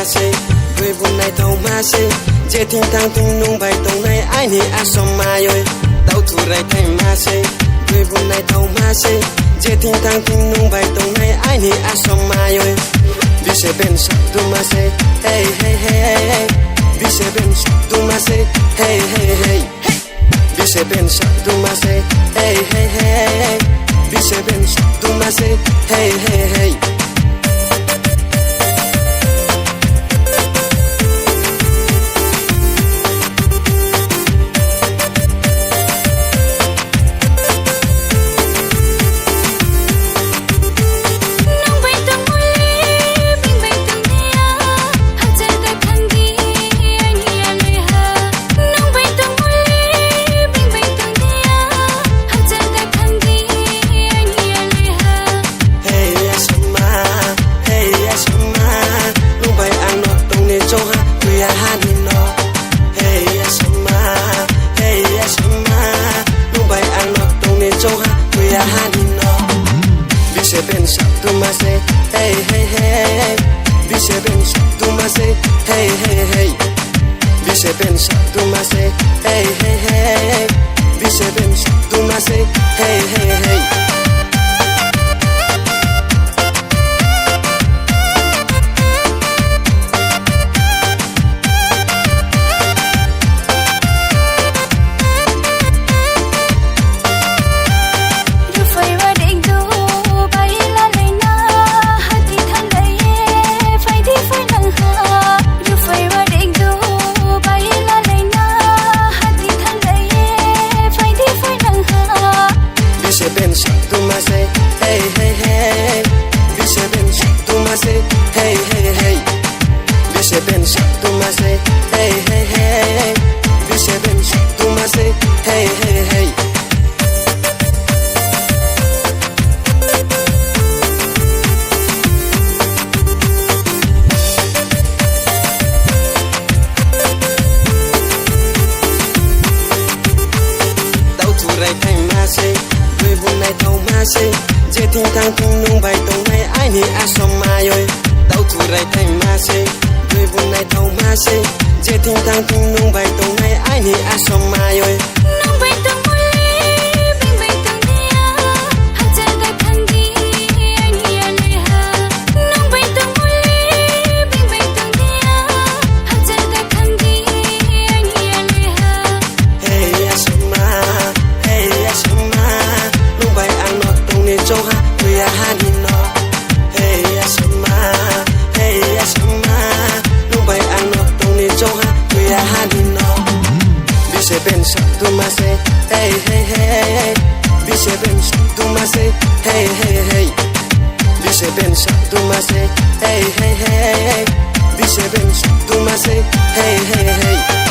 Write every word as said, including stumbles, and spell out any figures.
Sei, doibun Nai tau mase, jetin tang tin nung bai tong Nai ai-nia asom mai oi. Tau turai kai mase, doibun Nai tau mase, jetin tang tin nung bai tong Nai ai-nia asom mai oi. Bise bensa tu mase, hey, hey, hey, hey. Bise bensa tu mase, hey, hey, hey. Bise bensa tu mase, hey, hey, hey. Bise bensa tu mase, hey, hey, hey. Hey, ya sama, hey, ya sama, nung bai ang nok tong ni choha, kuya hani no. Hey, ya sama, hey, ya sama, nung bai ang nok tong ni choha, kuya hani no. Bise bensa tu mase, hey, hey, hey. Bise bensa tu mase, hey, hey, hey. Bise bensa tu mase, hey, hey, hey. Bise bensa tu mase, hey, hey, hey. Rufai wadik do, bai la lena, hati thandai e, fai di fai nang ha. Rufai wadik do, bai la lena, hati thandai e, fai di fai nang ha. Bise bensa tu mase, hey, hey, hey. Bise bensa tu mase, hey, hey, hey. Bise bensa tu mase, hey, hey, hey. Bise bensa tu mase, hey, hey, hey. Tau turai kai mase, doibun Nai tau mase, jetin tang tin nung bai tong Nai ai-nia asom mai oi. Tau turai kai mase, doibun Nai tau mase, jetin tang tin nung bai tong Nai ai-nia asom mai oi. Nung bai tong muli, bing bai tong nia, hajar da khandi, ai-nia leha. Nung bai tong muli, bing bai tong nia, hajar da khandi, ai-nia leha. Hey, ya sama, hey, ya sama, nung bai ang nok tong ni choha, kuya hani no. Hey, ya sama, hey, ya sama, nung bai ang nok tong ni choha, kuya hani no. Bise bensa tu mase, hey, hey, hey. Bise bensa tu mase, hey, hey, hey. Bise bensa tu mase, hey, hey, hey. Bise bensa tu mase, hey, hey, hey.